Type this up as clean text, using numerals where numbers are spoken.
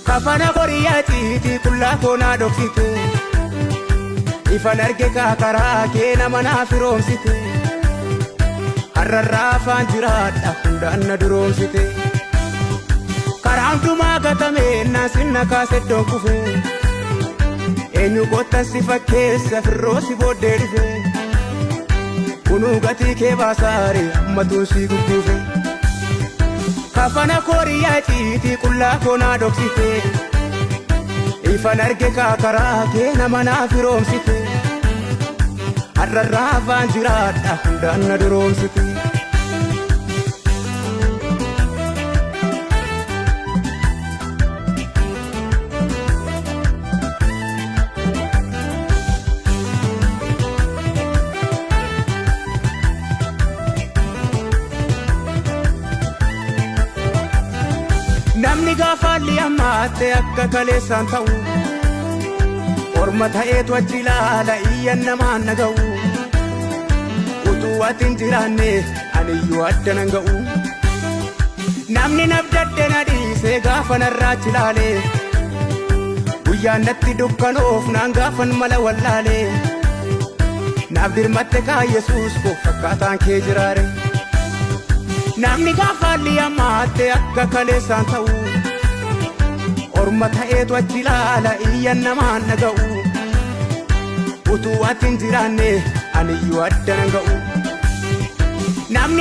Kafana qoriyyaa ciitii qullaa koonaa dhoksite. Ifan arge kaakaraa kee nama naa firoomsite. Har'arraa afaan jiraadha hundaan na duroomsite. Karaa hundumaa gatame naan sinna kaase iddoon kufe. Eenyu kottan si fakkeessa firroo si booddee dhufe. Kunuu gatii kee baasaare ammatuun si gugguufe. Kafana kooriyyaa ciitii qullaa koonaa dhoksite. Ifan arge kaakaraa kee nama naa firoomsite. Har'arraa afaan jiraadha hundaan na duroomsite. Namni gaafa li'amaatte akka kaleessaan ta'u Orma ta'eetu achi ilaala iyyan namaan naga'u. Utuu ati hin jiraanne aniyyuu adda nan ga'u. Namni nabdadde na dhiisee gaafa narraa achi ilaale. Guyyaan natti dukkanoof naan gaafan mala wallaale. Naaf dirmatte kaa Yesuus koo fakkaataan kee jiraare. Namni gaafa li'amaatte akka kaleessaan ta'u. Orma ta'eetu achi ilaala iyyan namaan dhaga'u. Utuu ati hin jiraanne aniyyuu adda nan ga'u. Namni